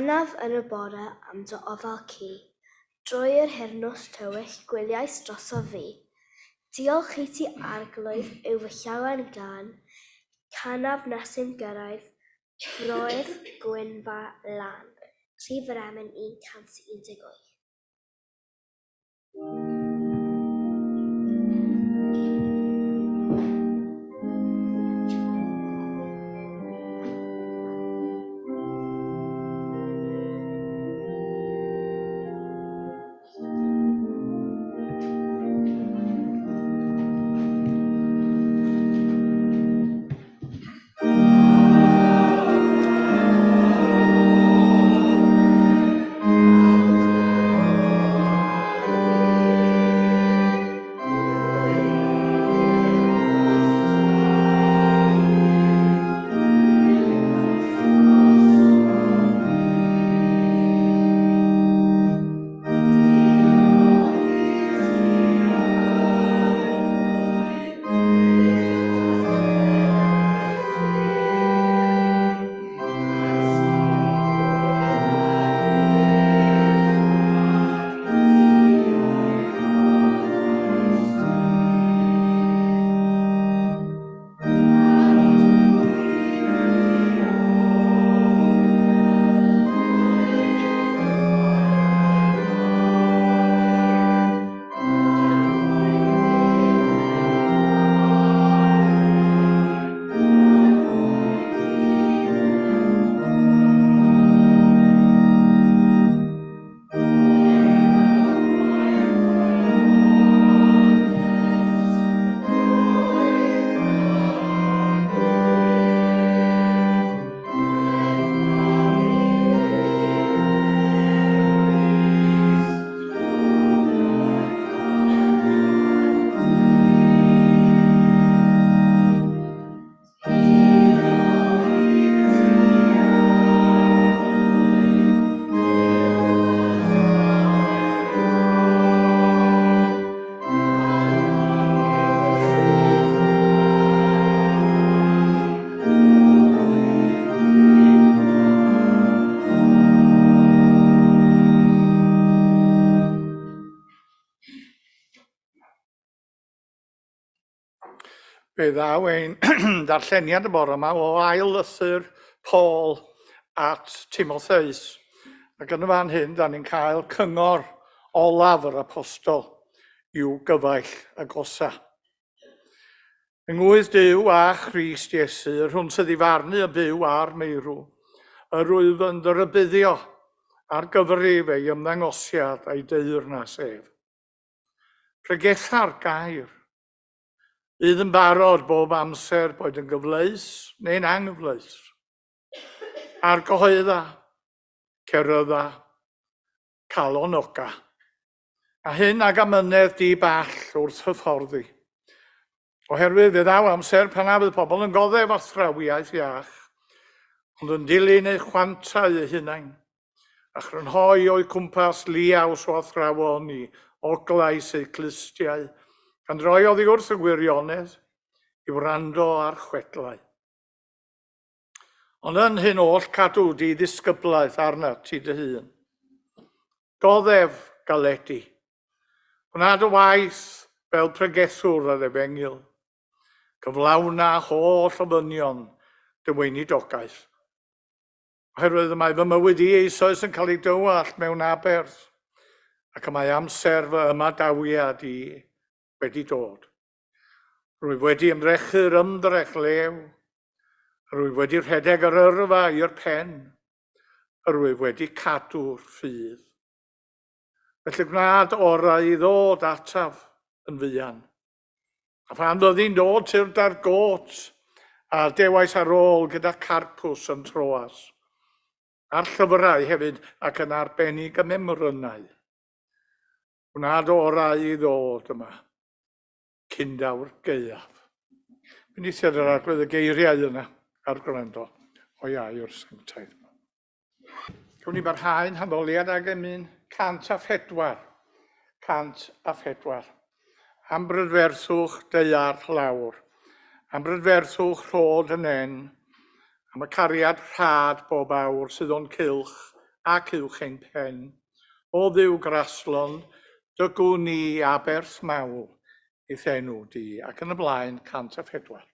Canaf yn y bore am dy ofal cu, Drwy'r hirnos tywyll gwyliais drosof fi. Diolch i ti Arglwydd yw fy llawen gân, Canaf nes i'm gyrraedd froedd gwynfa lan. Rhif yr emyn 118. Fe ddaw ein darlleniad y bore yma o ail lythyr Paul at Timotheus. Ac yn y fan hyn, da ni'n cael cyngor olaf yr apostol i'w gyfaill agosa. Yng ngwydd Duw a Christ Iesu, yr hwn sydd i farnu y byw a'r meirw, yr wyf yn dy rybuddio ar gyfrif ei ymddangosiad a'i deyrnas ef. Pregetha'r gair. Bydd yn barod bob amser, boed yn gyfleus neu'n anghyfleus. Argyhoedda, cerydda, calonoga. A hyn ag amynedd di ball wrth hyfforddi. Oherwydd fe ddaw amser pan na fydd pobl yn goddef athrawiaeth iach, ond yn dilyn eu chwantau eu hunain, a chrynhoi o'u cwmpas liaws o athrawon i oglais eu clustiau, gan droi oddi wrth y gwirionedd i wrando ar chwedlau. Ond yn hyn oll cadw di ddisgyblaeth arnat ti dy hun. Goddef galedi. Gwna dy waith fel pregethwr yr efengyl. Cyflawna holl ofynion dy weinidogaeth. Oherwydd y mae fy mywyd i eisoes yn cael ei dywallt mewn aberth, ac y mae amser fy ymadawiad i wedi dod. Rwyf wedi ymdrechu'r ymdrech lew. Rwyf wedi rhedeg yr yrfa i'r pen. Rwyf wedi cadw'r ffydd. Felly gwna orau i ddod ataf yn fuan. A phan fyddi'n dod tyrd ar got a dewais ar ôl gyda Carpus yn Troas, a'r llyfrau hefyd ac yn arbennig y memrynau. Gwna dy orau i ddod yma cyn daw'r gaeaf. Bendithiad yr Arglwydd y geiriau yna ar gwrando o'i air sanctaidd. Cawn ni barhau'n haddoliad ag emyn 104. 104. Am brydferthwch daear lawr, am brydferthwch rhod y nen, am y cariad rhad bob awr sydd o'n cylch ac uwch ein pen. O Dduw graslon, dygwn ni aberth mawl i'th enw di, ac yn y blaen 104.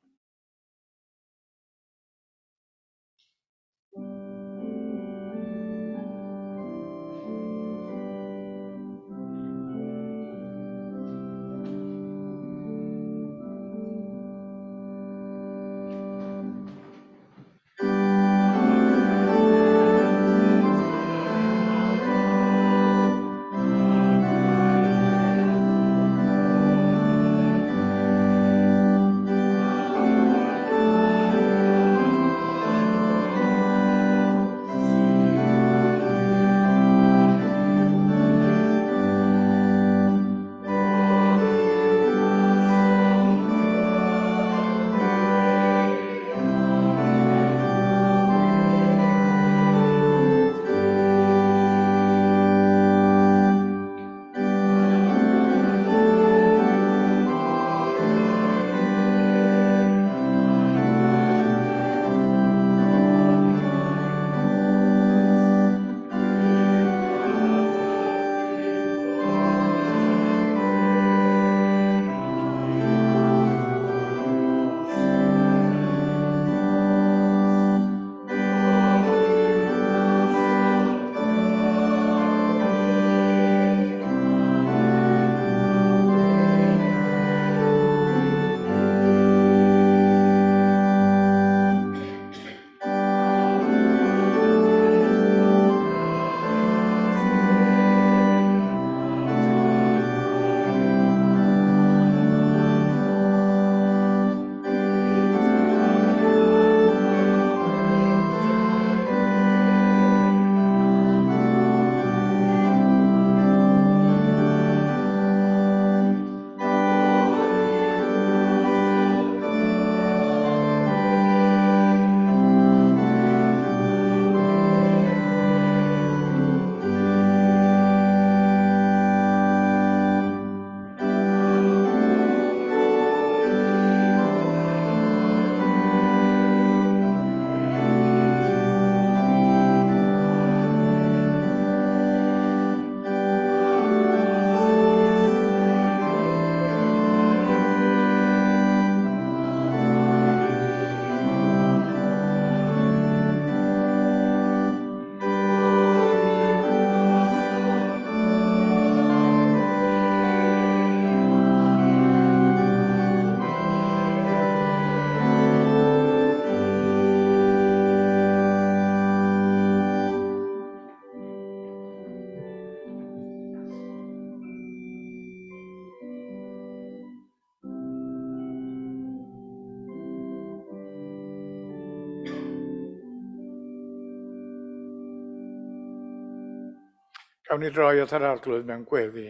Gawn ni droi at yr Arglwydd mewn gweddi.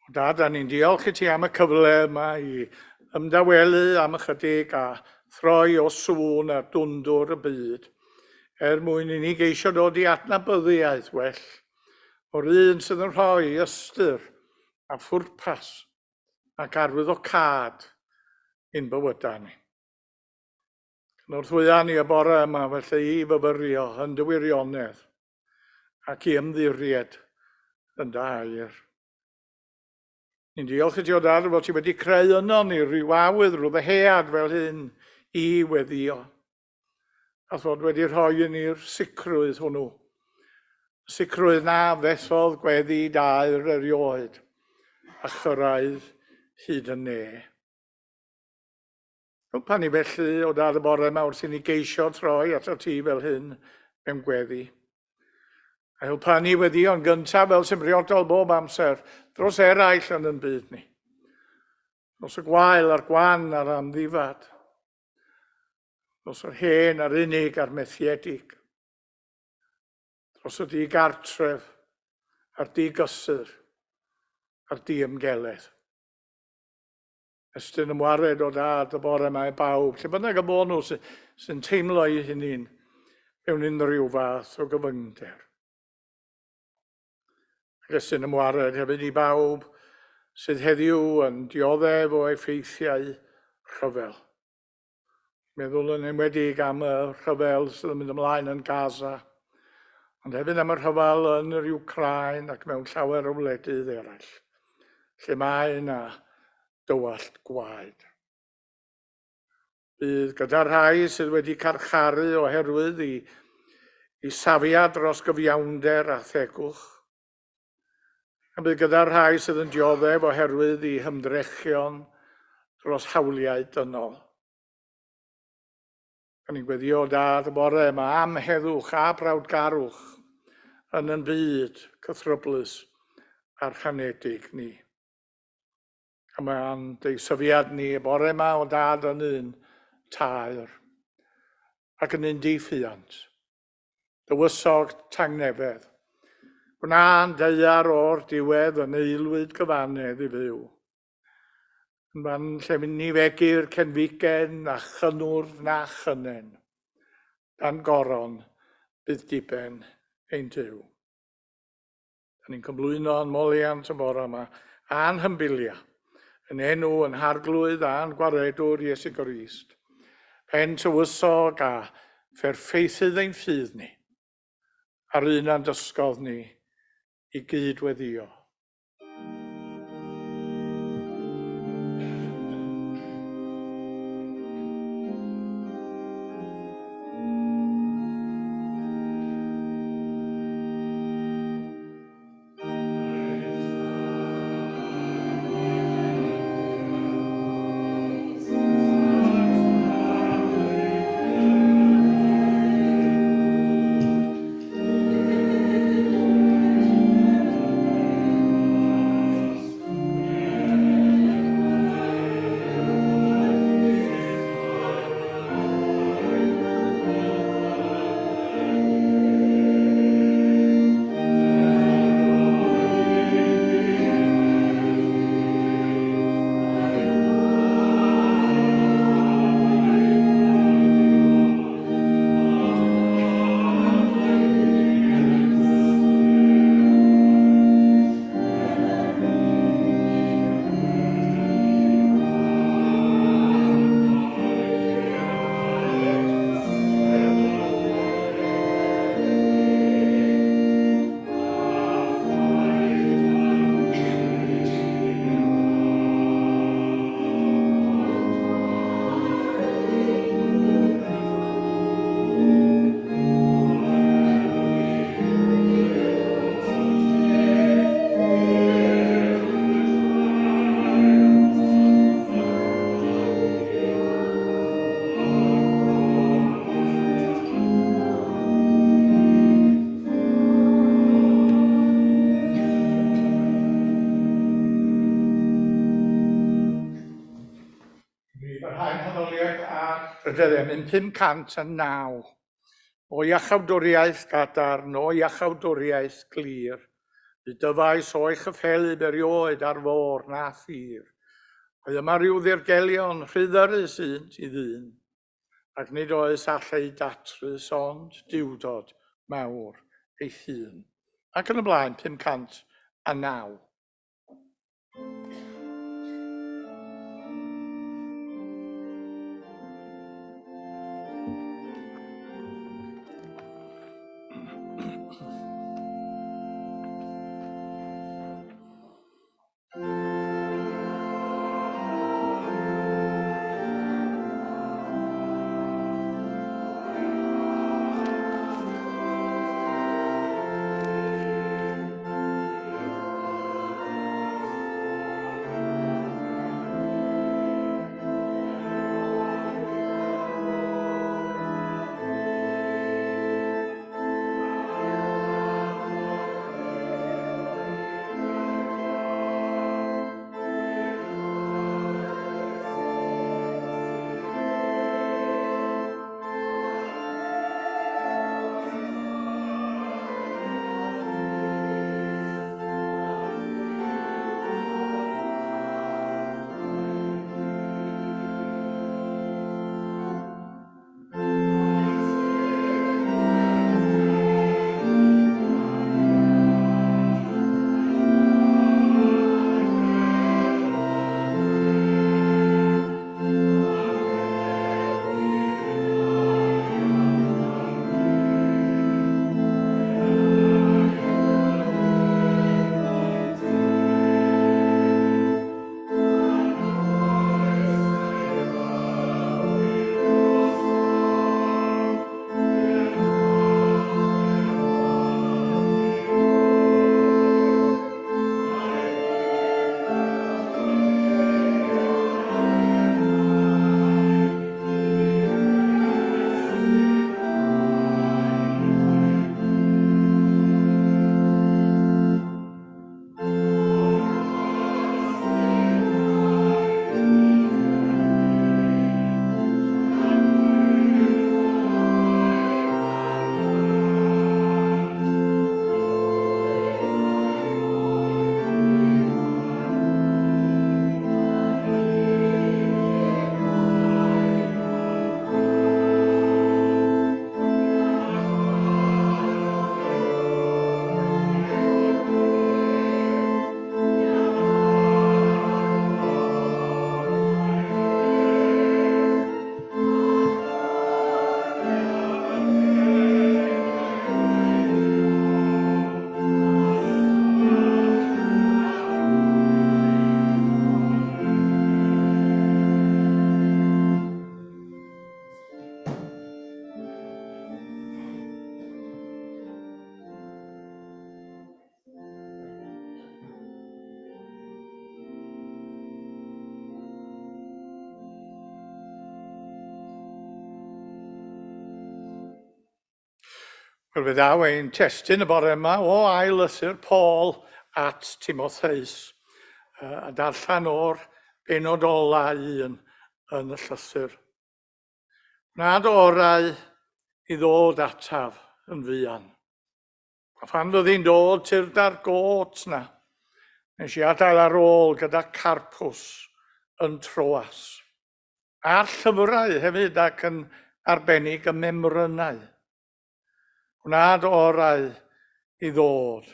O Dad, da ni'n diolch i ti am y cyfle yma i ymdawelu am ychydig a throi o sŵn a dwndwr y byd, er mwyn i ni geisio dod i adnabyddiaeth well o'r un sydd yn rhoi ystyr a phwrpas ac arwyddocâd i'n bywydau ni. Cynorthwya ni y bore yma felly i fyfyrio yn dy wirionedd ac i ymddiried yn dy air. Ni'n diolch i ti o Dad fod ti wedi creu yno ni rhyw awydd, rhyw ddyhead fel hyn i weddio. A fod wedi rhoi i ni'r sicrwydd hwnnw. Sicrwydd na fethodd gweddi daer erioed a chyrraedd hyd y ne. Helpa ni felly o dad y bore yma wrth i ni geisio troi ato ti fel hyn mewn gweddi. A helpa ni weddïo'n gyntaf fel sy'n briodol bob amser dros eraill yn yn byd ni. Dros y gwael a'r gwan a'r amddifad. Dros yr hen a'r unig a'r methiedig. Dros y digartref a'r digysur a'r diymgeledd. Estyn ymwared o Dad y bore yma i bawb, lle bynnag y bo nhw sy'n sy teimlo eu hunain mewn unrhyw fath o gyfyngder. Ac estyn ymwared hefyd i bawb sydd heddiw yn dioddef o effeithiau rhyfel. Meddwl yn enwedig am y rhyfel sydd yn mynd ymlaen yn Gaza. Ond hefyd am y rhyfel yn yr Wcráin ac mewn llawer o wledydd eraill, lle mae yna dywallt gwaed. Bydd gyda'r rhai sydd wedi carcharu oherwydd i safiad dros gyfiawnder a thegwch. A bydd gyda'r rhai sydd yn dioddef oherwydd i hymdrechion dros hawliau dynol. Da ni'n gweddio Dad y bore yma am heddwch a brawdgarwch yn yn byd cythryblus a'r rhanedig ni. A mae'n deisyfiad ni y bore yma o Dad yn un taer ac yn un diffuant. Dywysog tangnefedd. Gwna'n daear o'r diwedd yn aelwyd gyfannedd i fyw. Yn fan lle ni fegir cenfigen na chynnwrf na chynnen. Dan goron bydd diben ein Duw. Da ni'n cyflwyno yn moliant y bore yma a'n hymbilia yn enw yn Harglwydd a'n Gwaredwr Iesu Grist. Pen tywysog a pherffeithydd ein ffydd ni, a'r un a'n dysgodd ni i gyd-weddïo. Rydym yn 509 o iachawdwriaeth gadarn, o iachawdwriaeth glir. Bu dyfais o'i chyffelyb erioed ar fôr na thir. Oedd yma rhyw ddirgelion rhyddyrus un i ddyn, ac nid oes all eu datrys ond duwdod mawr ei hun. Ac yn y blaen, 509. Wel, fe ddaw ein testun y bore yma o ail lythyr Paul at Timotheus, a darllen o'r benod ola un yn y llythyr. Gwna dy orau i ddod ataf yn fuan. A phan fyddi'n dod, tyrd â'r gôt 'na. Nes i adael ar ôl gyda Carpus yn Troas. A'r llyfrau hefyd ac yn arbennig y memrynau. Gwna dy orau i ddod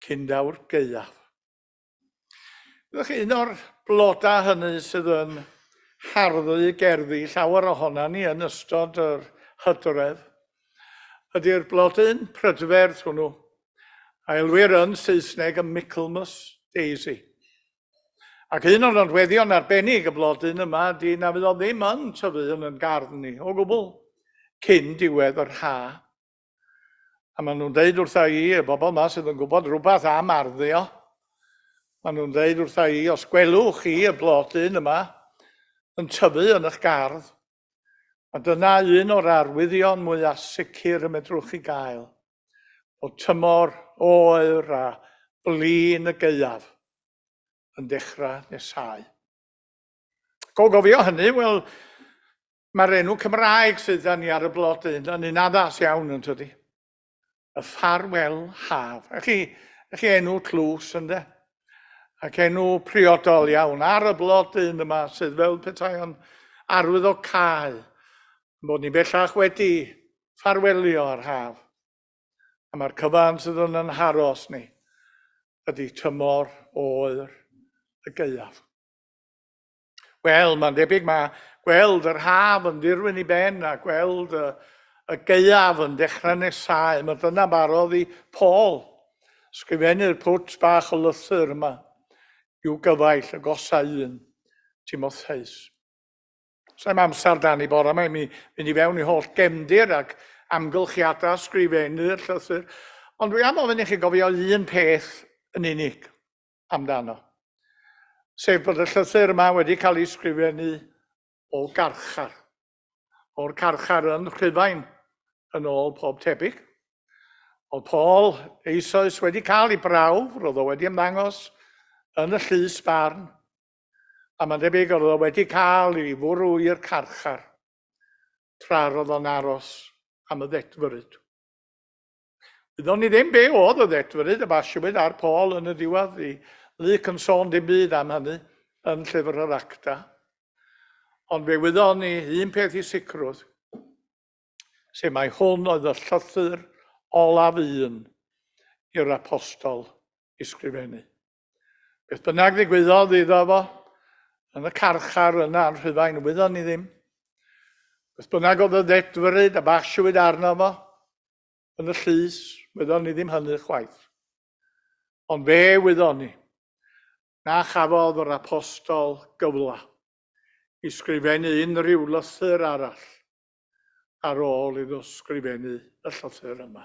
cyn daw'r gaeaf. Ydych chi un o'r blodau hynny sydd yn harddu gerddi llawer ohona ni yn ystod yr hydref ydy'r blodyn prydferth hwnnw, a elwir yn Saesneg y Michaelmas Daisy. Ac un o'r nodweddion arbennig y blodyn yma ydy na fydd o ddim yn tyfu yn yn gardd ni o gwbl cyn diwedd yr ha. A maen nhw'n deud wrtha i, y bobl yma sydd yn gwybod rhywbeth am arddio, maen nhw'n deud wrtha i, os gwelwch chi y blodyn yma yn tyfu yn eich gardd, a dyna un o'r arwyddion mwyaf sicr y medrwch chi gael, bod tymor oer a blin y gaeaf yn dechrau nesáu. Go gofio hynny, wel, mae'r enw Cymraeg sydd da ni ar y blodyn yn un addas iawn yn tydi. Y ffarwel haf. A chi, a chi enw tlws ynde? Ac enw priodol iawn ar y blodyn yma sydd fel petai o'n arwydd o cae. Bod ni bellach wedi ffarwelio ar haf. A mae'r cyfan sydd yn yn haros ni ydy tymor oer y gaeaf. Wel, mae'n debyg mae gweld yr haf yn dirwyn i ben a gweld y, y gaeaf yn dechrau nesáu. Mae dyna barodd i Paul sgrifennu'r pwt bach o lythyr yma i'w gyfaill agosa un, Timotheus. Sa'm amser 'da ni bore 'ma i mi fynd i fewn i holl gefndir ac amgylchiadau sgrifennu'r llythyr, ond dwi am ofyn i chi gofio un peth yn unig amdano, sef bod y llythyr yma wedi cael ei sgrifennu o garchar, o'r carchar yn Rhufain, yn ôl pob tebyg. Oedd Paul eisoes wedi cael ei brawf, roedd o wedi ymddangos yn y llys barn, A mae'n debyg oedd o wedi cael ei fwrw i'r carchar tra roedd o'n aros am y ddedfryd. Wyddon ni ddim be oedd y ddedfryd y basiwyd ar Paul yn y diwedd, i Luc yn sôn dim byd am hynny yn llyfr yr Acta. Ond fe wyddon ni un peth i sicrwydd, sef mai hwn oedd y llythyr olaf un i'r apostol i sgrifennu. Beth bynnag ddigwyddodd iddo fo yn y carchar yna yn Rhufain, wyddon ni ddim. Beth bynnag oedd y ddedfryd a basiwyd arno fo yn y llys, wyddon ni ddim hynny chwaith. Ond fe wyddon ni na chafodd yr apostol gyfle i sgrifennu unrhyw lythyr arall ar ôl iddo sgrifennu y llythyr yma.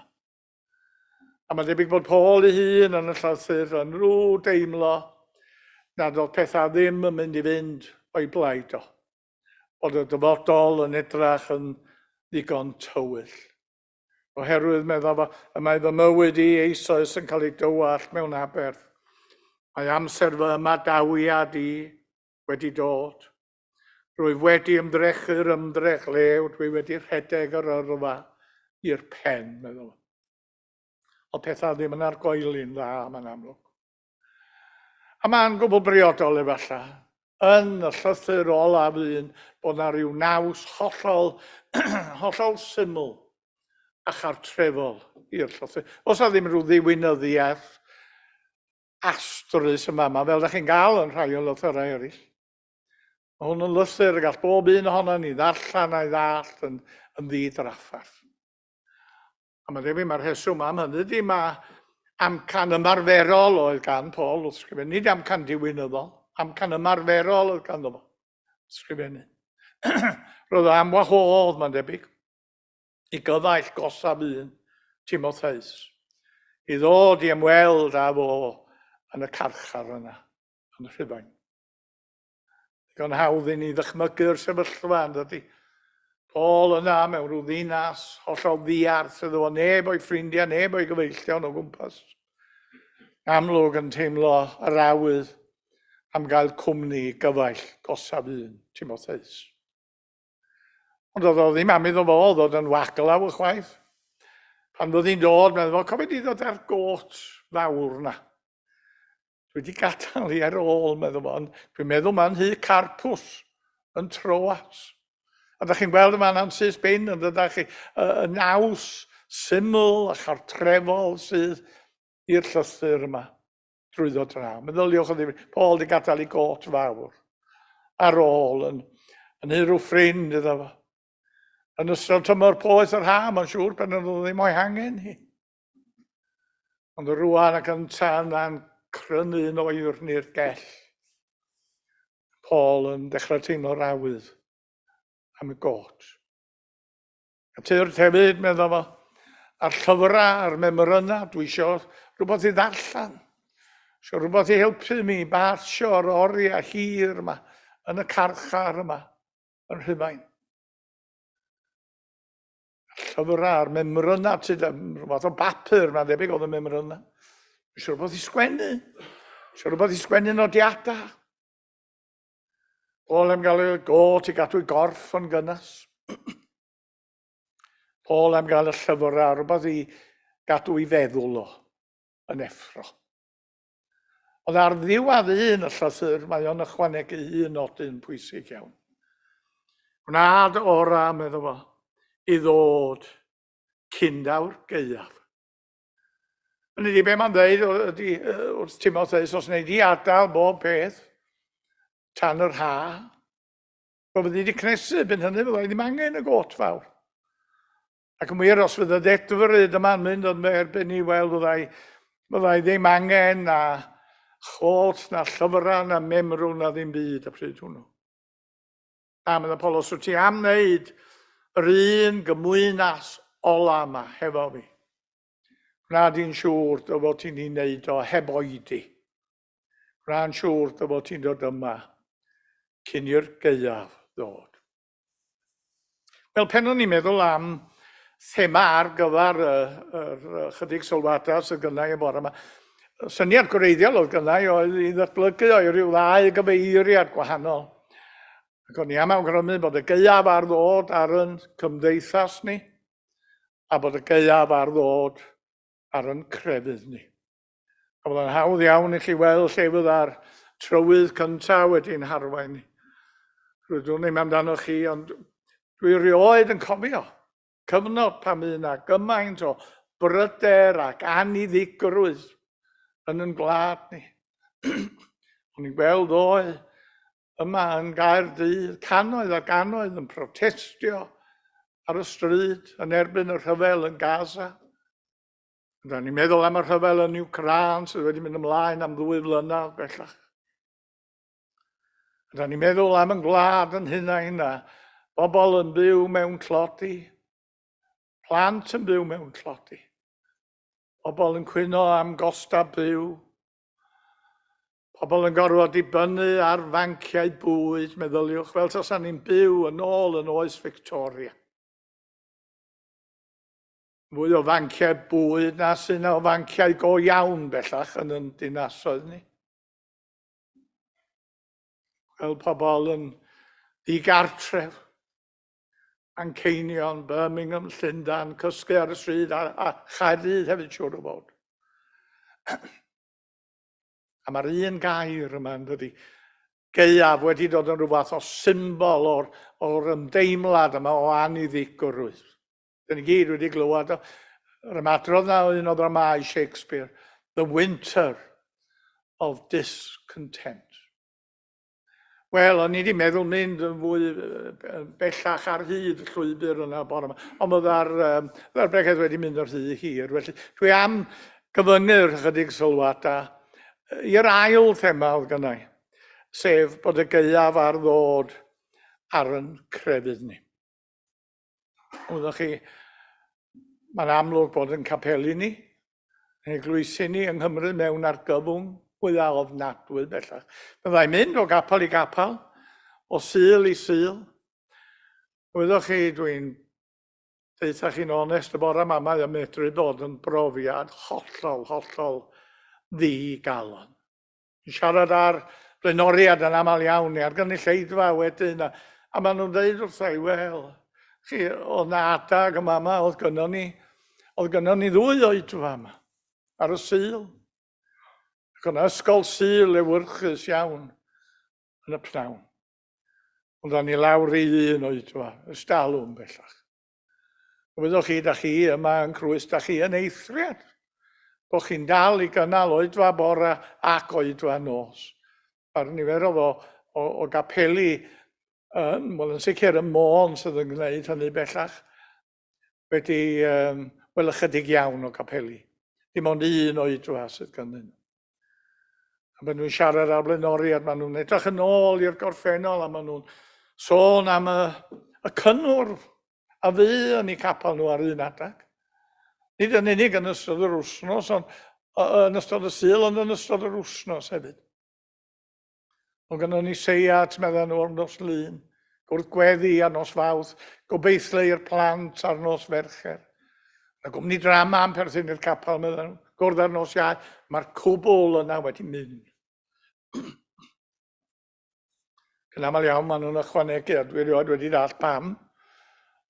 A mae'n debyg bod Paul ei hun yn y llythyr yn rhyw deimlo nad oedd pethau ddim yn mynd i fynd o'i blaid o. Bod y dyfodol yn edrach yn ddigon tywyll. Oherwydd, meddai fo, y mae fy mywyd i eisoes yn cael ei dywallt mewn aberth. Mae amser fy ymadawiad i wedi dod. Rwyf wedi ymdrechu'r ymdrech lew, dwi wedi rhedeg yr yrfa i'r pen, meddwl. Ond pethau ddim yn argoeli'n dda, mae'n amlwg. A mae'n gwbl briodol efallai, yn y llythyr olaf un, bod na rhyw naws hollol, hollol syml a chartrefol i'r llythyr. Os na ddim rhyw ddiwinyddiaeth astrus yma, yma, fel da chi'n gael yn rhai o lythyrau eraill. Mae hwn yn lythyr y gall bob un ohono ni ddarllen a'i ddallt yn, yn ddi-drafferth. A mae'n debyg mae'r rheswm am hynny ydy mae amcan ymarferol oedd gan Paul wrth sgrifennu, nid amcan diwinyddol, amcan ymarferol oedd ganddo fo sgrifennu. Roedd o am wahodd, mae'n debyg, i gyfaill gosaf un Timotheus, i ddod i ymweld â fo yn y carchar yna, yn Rhufain. Digon hawdd i ni ddychmygu'r sefyllfa, yn dydy? Paul yna mewn rhyw ddinas hollol ddiarth iddo fo, neb o'i ffrindiau, neb o'i gyfeillion o gwmpas. Amlwg yn teimlo yr awydd am gael cwmni gyfaill gosaf un, Timotheus. Ond oedd o ddim am iddo fo ddod yn waglaw ychwaith. Pan fyddi'n dod, meddwl fo, cofio di ddod ar got fawr na. Dwi wedi gadael hi ar ôl, meddwl fo, ond dwi'n meddwl mae'n nhŷ Carpus yn Troas. A da chi'n gweld yma yn syth bin, yn dydach chi, y naws syml a chartrefol sydd i'r llythyr yma drwyddo draw. Meddyliwch o ddifri, Paul wedi gadael ei got fawr ar ôl yn, yn nhŷ rhyw ffrind iddo fo. Yn ystod tymor poeth yr ha, mae'n siŵr pan oedd ddim o'i hangen hi. Ond rwan ac ynta yna'n crynu'n oer ni'r gell. Paul yn dechrau teimlo'r awydd am y got. A tyrd hefyd, meddwl fo, a'r llyfrau a'r memrynau, dwi eisiau rhywbeth i ddarllen. Eisiau rhywbeth i helpu mi basio'r oriau hir yma yn y carchar yma yn Rhufain. Llyfrau a'r memrynau, sydd rhywbeth o bapur, mae'n debyg oedd y memrynau. Eisiau rhywbeth i sgwennu. Eisiau rhywbeth i sgwennu nodiadau. Paul am gael y got i gadw i gorff yn gynnes. Paul am gael y llyfrau, rhywbeth i gadw i feddwl o yn effro. Ond ar ddiwedd un y llythyr, mae o'n ychwanegu un nodyn pwysig iawn. Gwna dy ora, medda fo, i ddod cyn daw'r gaeaf. Hynny ydi, be mae'n dweud ydy wrth Timotheus, os wnei di adael bob peth tan yr ha, wel fyddi di cnesu, byn hynny fydda i ddim angen y got fawr. Ac yn wir, os fydd y ddedfryd yma'n mynd yn fy erbyn i, wel, fyddai, fyddai ddim angen na chot, na llyfrau, na memrwn, na ddim byd y pryd hwnnw. A meddai Paul, os wyt ti am wneud yr un gymwynas ola yma hefo fi, gwna di'n siŵr dy fod ti'n ei wneud o heb oedi. Gwna'n siŵr dy fod ti'n dod yma cyn i'r gaeaf ddod. Wel, pen o'n i'n meddwl am thema ar gyfer y, yr chydig sylwadau sydd gynnau y bore yma, syniad gwreiddiol oedd gynnau oedd i ddatblygu o'i ryw ddau gyfeiriad gwahanol. Ac o'n i am awgrymu bod y gaeaf ar ddod ar yn cymdeithas ni, a bod y gaeaf ar ddod ar yn crefydd ni. A byddai'n hawdd iawn i chi weld lle fydda'r trywydd cyntaf wedi'n harwain ni. Rydw ddim amdano chi, ond dwi rioed yn cofio cyfnod pan fydd yna gymaint o bryder ac aniddigrwydd yn yn gwlad ni. O'n i'n gweld ddoe yma yn Gaerdydd, cannoedd a gannoedd yn protestio ar y stryd yn erbyn y rhyfel yn Gaza. Da ni'n meddwl am y rhyfel yn Ukraine sydd wedi mynd ymlaen am ddwy flynedd bellach. Da ni'n meddwl am yn gwlad yn hunain a bobl yn byw mewn tlodi, plant yn byw mewn tlodi, pobl yn cwyno am gosta byw, pobl yn gorfod dibynnu ar fanciau bwyd, meddyliwch, fel tasan ni'n byw yn ôl yn oes Victoria. Mwy o fanciau bwyd na sy'n o fanciau go iawn bellach yn yn dinasoedd ni. Fel pobl yn ddigartref, Manceinion, Birmingham, Llundain, cysgu ar y stryd a, a Chaerdydd hefyd siŵr o fod. A mae'r un gair yma yn dydy, gaeaf wedi dod yn rhywbeth o symbol o'r, or ymdeimlad yma o aniddigrwydd. Dyn ni gyd wedi glywed yr ymadrodd na o un o ddramâu Shakespeare, The Winter of Discontent. Wel, o'n i wedi meddwl mynd yn fwy bellach ar hyd y llwybr yna bore yma, ond bydda'r um, bydda bregeth wedi mynd yn rhy hir. Felly, dwi am gyfyngu'r ychydig sylwadau i'r ail thema oedd gynnau, sef bod y gaeaf ar ddod ar yn crefydd ni. Wyddoch chi, mae'n amlwg bod yn capeli ni, yn eglwysi ni yng Nghymru mewn argyfwng fwyaf ofnadwy bellach. Byddai'n mynd o gapel i gapel, o Sul i Sul. Wyddoch chi, dwi'n deutha chi'n onest y bore yma, mae o'n medru bod yn brofiad hollol, hollol ddi-galon. Yn siarad ar blaenoriad yn aml iawn, neu ar gynulleidfa wedyn, a, a maen nhw'n dweud wrtha i, wel, chi, oedd na adag yma yma, oedd gynnon ni, oedd gynnon ni ddwy oedfa yma, ar y Sul. Ac o'na ysgol Sul lewyrchus iawn yn y pnawn. Ond da ni lawr i un oedfa, ystalwm bellach. Wyddoch chi, da chi yma yn Crwys, da chi yn eithriad. Bod chi'n dal i gynnal oedfa bora ac oedfa nos. Mae'r nifer o, o, o gapeli, yn, wel yn sicr ym Môn sydd yn gwneud hynny bellach, wedi, um, wel ychydig iawn o gapeli. Dim ond un oedfa sydd ganddyn nhw. A maen nhw'n siarad ar blaenoriaid, maen nhw'n edrych yn ôl i'r gorffennol a maen nhw'n sôn am y, y cynnwrf a fu yn eu capel nhw ar un adeg. Nid yn unig yn ystod yr wythnos, ond yn ystod y Sul, ond yn ystod yr wythnos hefyd. Ond gynnon ni seiat, medden nhw, ar nos Lun, gwrth gweddi ar nos Fawrth, gobeithle i'r plant ar nos Fercher. Y gwmni drama yn perthyn i'r capel, medden nhw, gwrdd ar nos Iau. Mae'r cwbl yna wedi mynd. Yn aml iawn maen nhw'n ychwanegu, a dwi erioed wedi dall pam,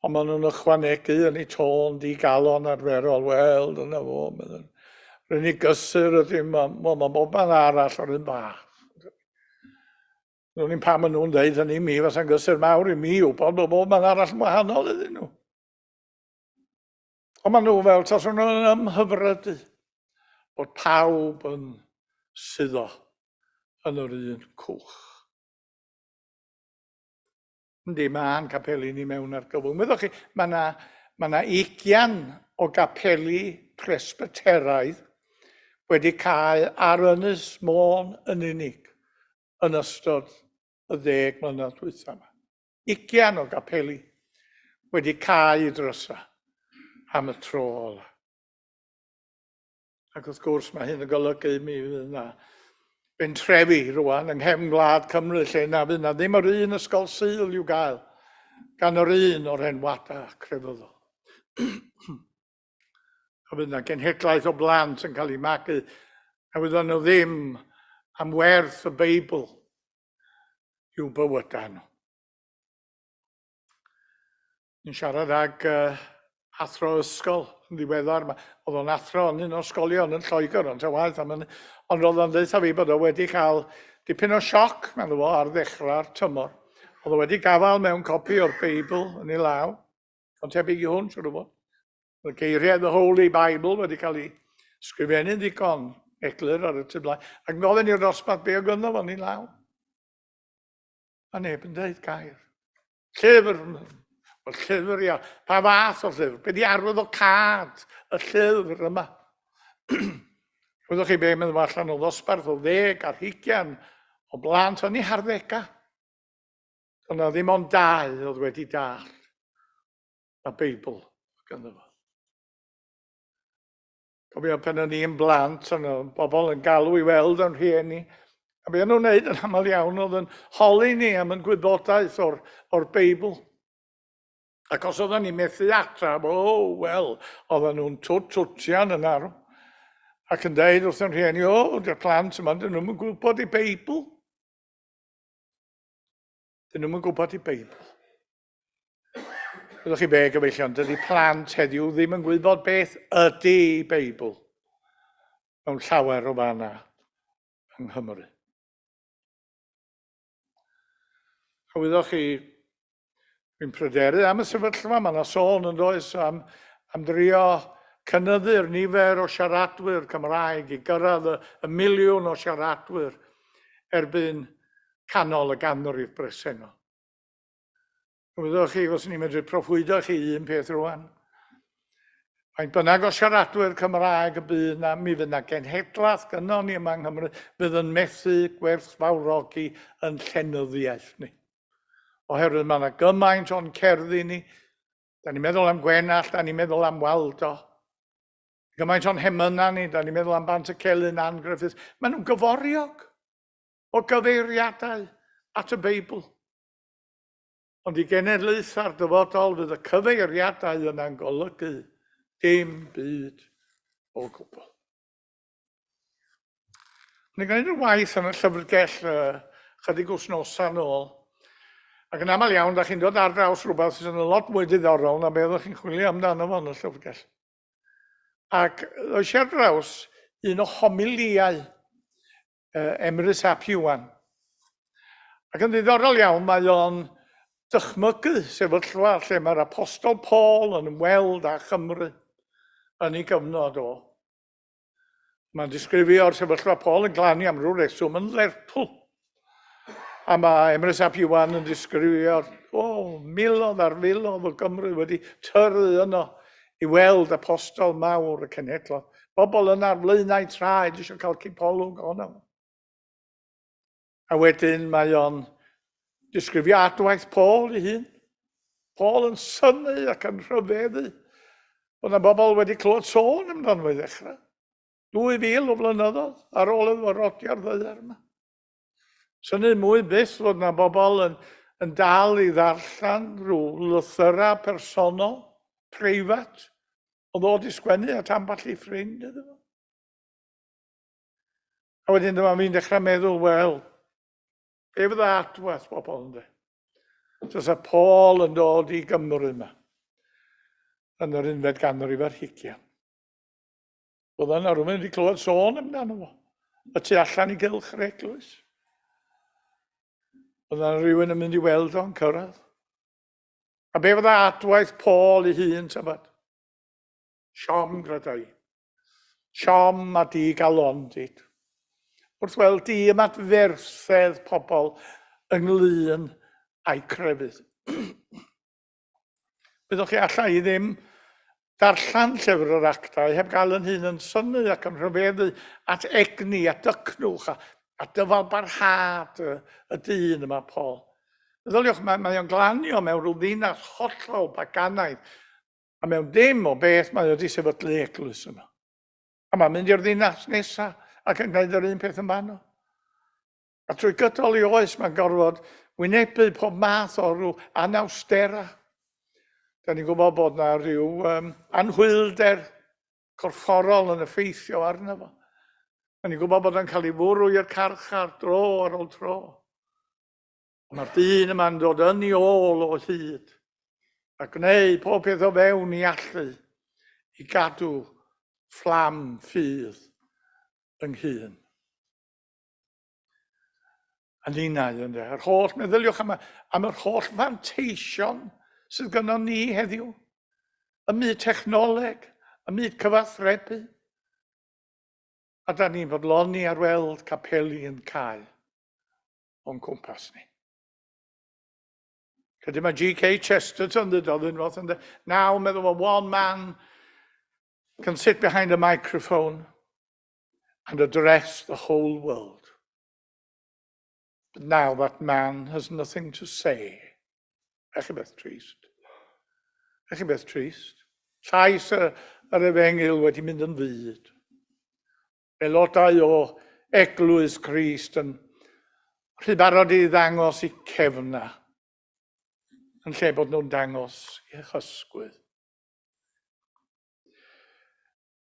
ond maen nhw'n ychwanegu yn eu tôn digalon arferol, wel, dyna fo, meddyn nhw. Yr unig gysur ydy, mae ma, ma bob man arall o'r un fath. Rwy'n i'n pam maen nhw'n dweud hynny i mi, fasa'n gysur mawr i mi wybod bod bob man arall yn wahanol iddyn nhw. Ond maen nhw fel taswn nhw'n ymhyfrydu bod pawb yn suddo yn yr un cwch. Yndi, mae'n capeli ni mewn argyfwng. Wyddoch chi, mae yna mae yna ugian o gapeli presbyteraidd wedi cael ar Ynys Môn yn unig yn ystod y ddeg mlynedd dwytha yma. Ugian o gapeli wedi cau i drysa am y tro ola. Ac wrth gwrs mae hyn yn golygu mi fydd yna bentrefi rwan yng nghefn gwlad Cymru lle na fydd yna ddim yr un ysgol Sul i'w gael gan yr un o'r enwadau crefyddol. A fydd yna genhedlaeth o blant yn cael eu magu a fyddan nhw ddim am werth y Beibl i'w bywydau nhw. Ni'n siarad ag uh, athro ysgol yn ddiweddar. Oedd o'n athro yn un o'r ysgolion yn Lloegr, ond ta waeth am hynny. Ond roedd o'n dweud fi bod o wedi cael dipyn o sioc, meddwl fo, ar ddechrau'r tymor. Oedd o wedi gafael mewn copi o'r Beibl yn ei law, ond tebyg i hwn, siwr o fod. Oedd geiriau The Holy Bible wedi cael ei sgrifennu'n ddigon eglur ar y tu blaen. Ac yn gofyn i'r dosbarth be o gynno fo'n ei law. A neb yn dweud gair. Llyfr, wel llyfr ia, pa fath o llyfr? Be di arwydd o cad y llyfr yma? Wyddoch chi be mynd allan o ddosbarth o ddeg ar hugian o blant o'n i harddega. Ond na ddim ond dau oedd wedi dall y Beibl ganddo fo. Cofio pan o'n i'n blant, o'n nhw bobl yn galw i weld yn rhieni. A be o'n nhw'n wneud yn aml iawn oedd yn holi ni am yn gwybodaeth o'r, or Beibl. Ac os oedden ni'n methu atab, o, oh, wel, oedden nhw'n twt twtian yn arw. Ac yn deud wrth yn rhieni, o, oh, dy'r plant yma, dyn nhw'n gwybod i Beibl. Dyn nhw'n gwybod i Beibl. Ydych chi be, gyfeillion, dydy plant heddiw ddim yn gwybod beth ydy Beibl mewn llawer o fanna yng Nghymru. A wyddoch chi, dwi'n pryderu am y sefyllfa, mae yna sôn yn does am, am drio cynyddu'r nifer o siaradwyr Cymraeg i gyrraedd y, y miliwn o siaradwyr erbyn canol y ganrif bresennol. Wyddoch chi, fyswn i'n medru proffwydo chi un peth rwan. Faint bynnag o siaradwyr Cymraeg y bydd na, mi fydd na genhedlaeth gynnon ni yma yng Nghymru fydd yn methu gwerthfawrogi yn llenyddiaeth ni. Oherwydd mae yna gymaint o'n cerddi ni. Da ni'n meddwl am Gwenallt, da ni'n meddwl am Waldo. Gymaint o'n hemynau ni, da ni'n meddwl am Bant y Celyn, Ann Griffiths. Maen nhw'n gyforiog o gyfeiriadau at y Beibl. Ond i genedlaethau'r dyfodol fydd y cyfeiriadau yna'n golygu dim byd o gwbl. O'n i'n gwneud y waith yn y llyfrgell chydig wythnosau nôl, ac yn aml iawn, da chi'n dod ar draws rhywbeth sydd yn lot mwy diddorol na beth ydych chi'n chwilio amdano fo yn y llyfrgell. Ac ddoes i ar draws un o homiliau Emrys ap Iwan. Ac yn ddiddorol iawn, mae o'n dychmygu sefyllfa lle mae'r Apostol Paul yn ymweld â Chymru yn ei gyfnod o. Mae'n disgrifio'r sefyllfa Paul yn glanio am ryw reswm yn Lerpwl. A mae Emrys ap Iwan yn disgrifio'r o, miloedd ar filoedd o Gymru wedi tyrru yno i weld apostol mawr y cenhedloedd. Bobl yna ar flaenau traed eisiau cael cipolwg ohono. A wedyn mae o'n disgrifio adwaith Paul ei hun. Paul yn synnu ac yn rhyfeddu bod yna bobl wedi clywed sôn amdano fo i ddechrau. 2000 o flynyddoedd ar ôl iddo fo rodio'r ddaear yma. Synnu mwy byth fod yna bobl yn, yn dal i ddarllen rhyw lythyrau personol, preifat, o ddod i sgwennu at ambell i ffrind iddo fo. A wedyn dyma fi'n dechrau meddwl, wel, be fydda adwaith bobl yn dweud? Fysa Paul yn dod i Gymru yma yn yr unfed ganrif ar hugian. Bydda yna rhywun wedi clywed sôn amdano fo, y tu allan i gylch yr eglwys. Bydda yna rhywun yn mynd i weld o'n cyrraedd. A be fydda adwaith Paul ei hun, tybed? Siom gradau. Siom a di galondid. Wrth weld di ymadferthedd pobl ynglyn â'i crefydd. Byddwch chi alla i ddim darllen llyfr yr actau heb gael yn hun yn synnu ac yn rhyfeddu at egni a dycnwch a, a dyfal barhad y, y dyn yma, Paul. Meddyliwch, mae, mae o'n glanio mewn rhyw ddinas hollol baganaidd, a mewn dim o beth mae wedi sefydlu eglwys yma. A mae'n mynd i'r ddinas nesaf ac yn gwneud yr un peth yn fanno. A trwy gydol ei oes mae'n gorfod wynebu pob math o rhyw anawsterau. Da ni'n gwybod bod na rhyw um, anhwylder corfforol yn effeithio arno fo. Da ni'n gwybod bod o'n cael ei fwrw i'r carchar dro ar ôl tro. Mae'r dyn yma'n dod yn ei ôl o hyd a gwneud pob peth o fewn i allu i gadw fflam ffydd ynghyn. A ninnau, ynddo, yr holl, meddyliwch am, am yr holl fanteision sydd gynnon ni heddiw. Y myd technoleg, y myd cyfathrebu. A da ni'n fodloni ar weld capeli yn cael o'n cwmpas ni. Credu mae G.K. Chesterton ddudodd unwaith yn Now, meddwl, one man can sit behind a microphone and address the whole world. But now that man has nothing to say. Ech beth trist. Ech beth trist. Llais yr, yr efengyl wedi mynd yn fyd. Aelodau o Eglwys Crist yn rhy barod i ddangos i cefna yn lle bod nhw'n dangos i hysgwydd.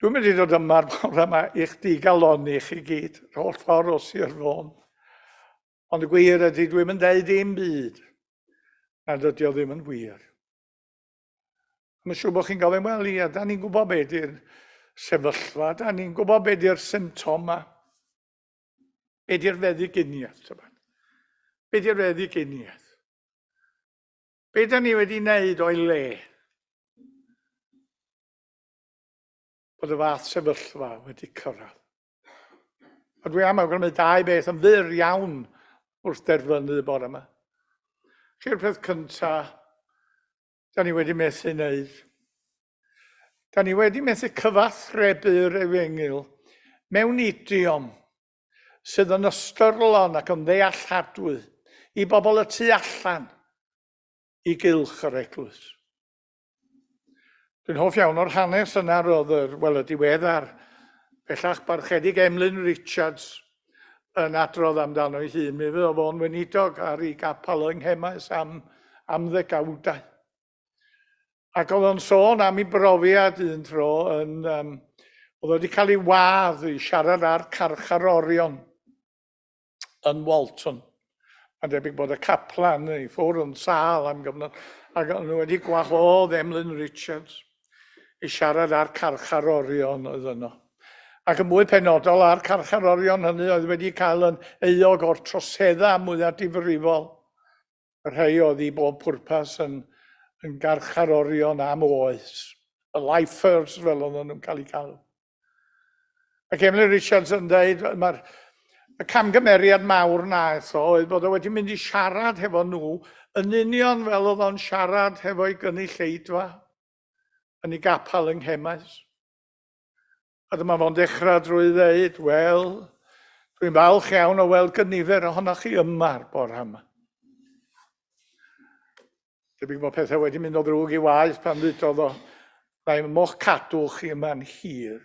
Dwi'n mynd i ddod yma'r bore yma i'ch digalonni chi gyd, yr holl ffordd o Sir Fôn. Ond y gwir ydy, dwi'n mynd deud dim byd nad ydy o ddim yn wir. Mae'n siŵr bod chi'n gofyn, wel ia, da ni'n gwybod be di'r sefyllfa, da ni'n gwybod be di'r symptomau. Be di'r feddyginiaeth, tybed? Be di'r feddyginiaeth? Be da ni wedi wneud o'i le? Bod y fath sefyllfa wedi cyrraedd. A dwi am awgrymu dau beth yn fyr iawn wrth derfynu y bore yma. Chi'r peth cyntaf, da ni wedi methu wneud. Da ni wedi methu cyfathrebu'r efengyl mewn idiom sydd yn ystyrlon ac yn ddealladwy i bobl y tu allan i gylch yr eglwys. Dwi'n hoff iawn o'r hanes yna roedd yr, wel, y diweddar, bellach barchedig Emlyn Richards yn adrodd amdano ei hun. Mi fydd fo'n weinidog ar ei gapel yng Nghemaes am, am ddegawdau. Ac oedd o'n sôn am ei brofiad un tro yn... Um, oedd wedi cael ei wadd i siarad â'r carcharorion yn Walton. Mae'n debyg bod y caplan i ffwrdd yn sâl am gyfnod, ac o'n nhw wedi gwahodd Emlyn Richards i siarad â'r carcharorion oedd yno. Ac yn mwy penodol â'r carcharorion hynny oedd wedi cael yn euog o'r troseddau mwyaf difrifol. Y rhai oedd i bob pwrpas yn, yn garcharorion am oes. Y lifers fel oedden nhw'n cael eu galw. Ac Emily Richards yn dweud, mae'r y camgymeriad mawr naeth o oedd bod o wedi mynd i siarad hefo nhw yn union fel oedd o'n siarad hefo'i gynulleidfa yn ei gapel yng Nghemaes. A dyma fo'n dechrau drwy ddeud, wel, dwi'n falch iawn o weld gynifer ohonoch chi yma'r bore yma. Debyg bod pethau wedi mynd o ddrwg i waeth pan ddudodd o, na i mo'ch cadw chi yma'n hir.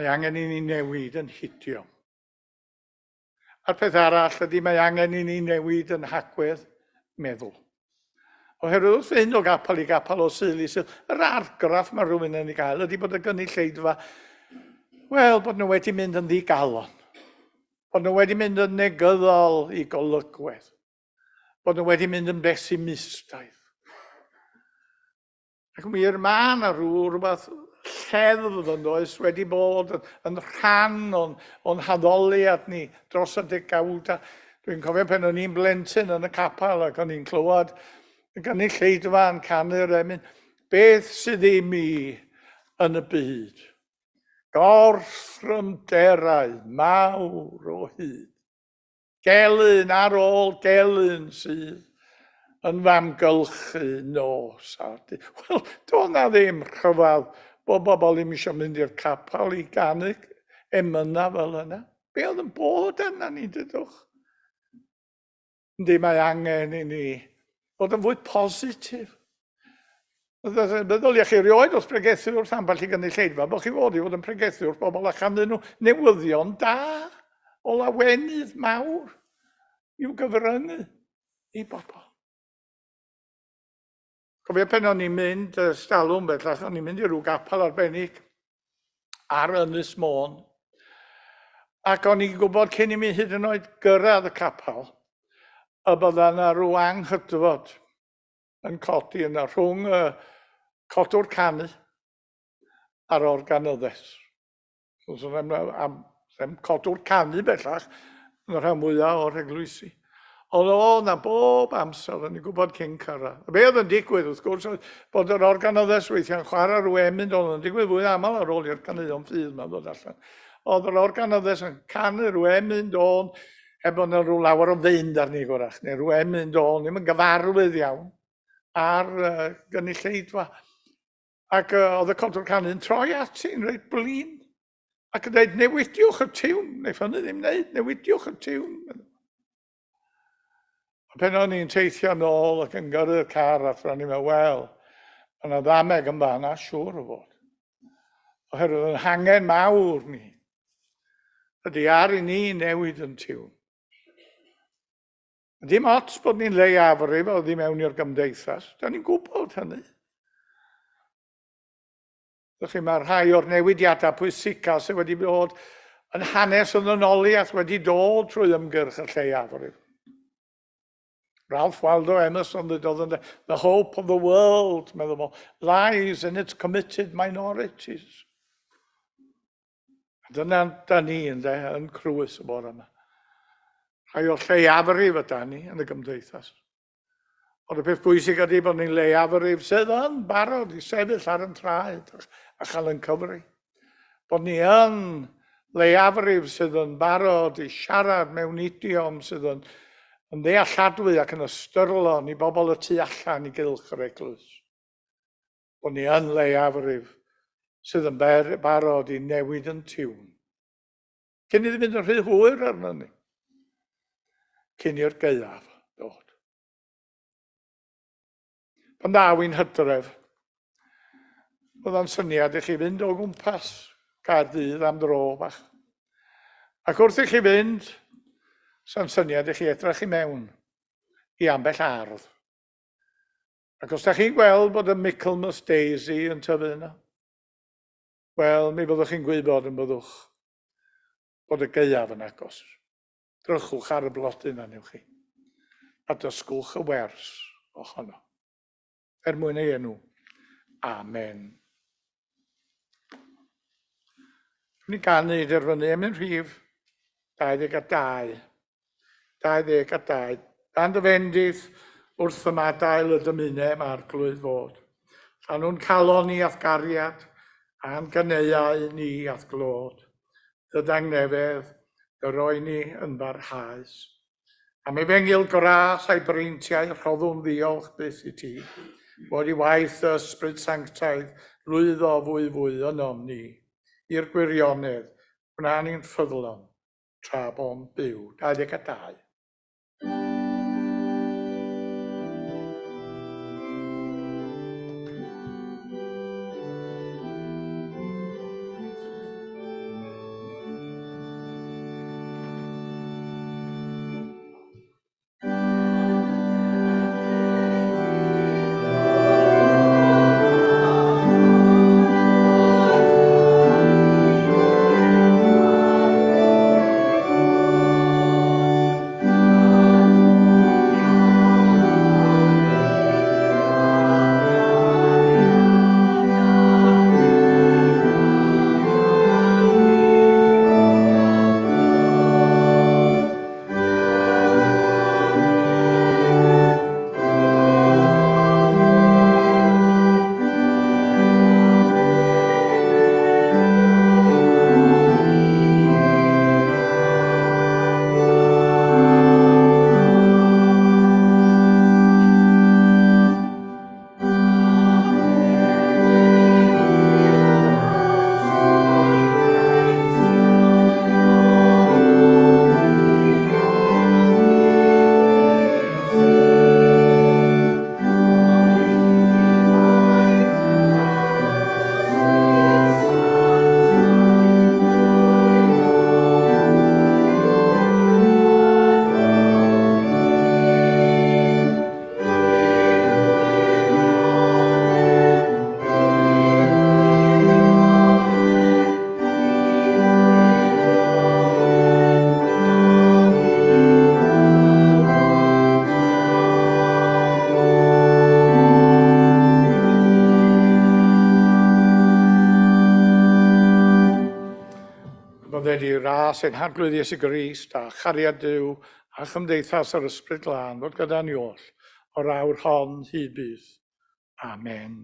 Mae angen i ni newid yn hidio. A'r peth arall ydy mae angen i ni newid yn hagwedd meddwl. Oherwydd wrth fynd o gapel i gapel o Sul i Sul, yr argraff mae rhywun yn ei gael ydy bod y gynulleidfa, wel, bod nhw wedi mynd yn ddigalon. Bod nhw wedi mynd yn negyddol i golygwedd. Bod nhw wedi mynd yn besimistaidd. Ac yn wir, mae yna rhyw rhywbeth lleddf yn does wedi bod yn, yn rhan o'n, o'n haddoliad ni dros y degawdau. Dwi'n cofio pan o'n i'n blentyn yn y capel ac o'n i'n clywed y gynulleidfa yn canu'r emyn, beth sydd i mi yn y byd? Gorthrymderau mawr o hyd. Gelyn ar ôl gelyn sydd yn f'amgylchu nos a dydd. Wel, doedd na ddim rhyfedd bod bobl ddim eisiau mynd i'r capel i ganu emynau fel yna. Be oedd yn bod arna ni, dydwch? Yndi, mae angen i ni fod yn fwy positif. Meddyliech chi erioed wrth pregethu wrth ambell i gynulleidfa bod chi fod i fod yn pregethu wrth bobl a chanddyn nhw newyddion da o lawenydd mawr i'w gyfryngu i bobl. Cofio pen o'n i'n mynd stalwm bellach, o'n i'n mynd i rhyw gapel arbennig ar Ynys Môn. Ac o'n i'n gwybod cyn i mi hyd yn oed gyrraedd y capel, y bydda yna rhyw anghydfod yn codi yna rhwng y codwr canu a'r organyddes. So, am, am, am codwr canu bellach yn y rhan fwyaf o'r eglwysi. Ond o, na bob amser, o'n i'n gwybod cyn cyrraedd. A be oedd yn digwydd, wrth gwrs, oedd bod yr organyddes weithiau'n chwarae rhyw emyn, oedd yn digwydd fwy aml ar ôl i'r caneuon ffydd yma ddod allan. Oedd yr organyddes yn canu rhyw emyn dôn, heb bod yna rhyw lawer o fynd arni gwrach, neu rhyw emyn dôn, ddim yn gyfarwydd iawn ar uh, gynulleidfa. Ac uh, oedd y codwr canu'n troi ati'n reit blin. Ac yn dweud, newidiwch y tiwn, neu hynny ddim wneud, newidiwch y tiwn. A pen o'n i'n teithio nôl ac yn gyrru'r car adra, o'n i'n meddwl, wel, mae yna ddameg yn fanna, siŵr o fod. Oherwydd yn hangen mawr ni, ydy ar i ni newid yn tiwn. Dim ots bod ni'n leiafrif oddi mewn i'r gymdeithas, da ni'n gwybod hynny. Felly mae rhai o'r newidiadau pwysica sydd wedi bod yn hanes y ddynoliaeth wedi dod trwy ymgyrch y lleiafrif. Ralph Waldo Emerson ddudodd yn The hope of the world, meddwl fo, lies in its committed minorities. A dyna da ni ynde, yn Crwys y bore yma. Rhai o'r lleiafrif yda ni yn y gymdeithas. Ond y peth bwysig ydy bod ni'n leiafrif sydd yn barod i sefyll ar yn traed a chael yn cyfri. Bod ni yn leiafrif sydd yn barod i siarad mewn idiom sydd yn, yn ddealladwy ac yn ystyrlon i bobl y tu allan i gylch yr eglwys. Bod ni yn leiafrif sydd yn barod i newid yn tiwn. Cyn iddi fynd yn rhy hwyr arno ni. Cyn i'r gaeaf dod. Pan ddaw i'n hydref, byddai'n syniad i chi fynd o gwmpas Caerdydd am dro bach. Ac wrth i chi fynd, sa'n syniad i chi edrych i mewn. i ambell ardd. Ac os da chi'n gweld bod y Michaelmas Daisy yn tyfu yna, wel, mi fyddwch chi'n gwybod yn byddwch bod y gaeaf yn agos. Drychwch ar y blodyn yna, newch chi, a dysgwch y wers ohono. Er mwyn ei enw. Amen. Dwi'n ganu i derfynu emyn rhif 22. 22. Dan dy fendith wrth ymadael y dymunem Arglwydd fod. Llanw'n calon ni a'th gariad, a'n ganeuau ni a'th glod. Dy dangnefedd, dy roi ni yn barhaus. Am efengyl gras a'i breintiau rhoddwn ddiolch byth i ti, bod i waith dy Ysbryd Sanctaidd lwyddo fwy fwy ynom ni, i'r gwirionedd, gwna ni'n ffyddlon, tra bo'n byw. 22. Bydded i ras ein Harglwydd Iesu Grist a chariad Duw a chymdeithas yr Ysbryd Glân fod gyda ni oll o'r awr hon hyd byth. Amen.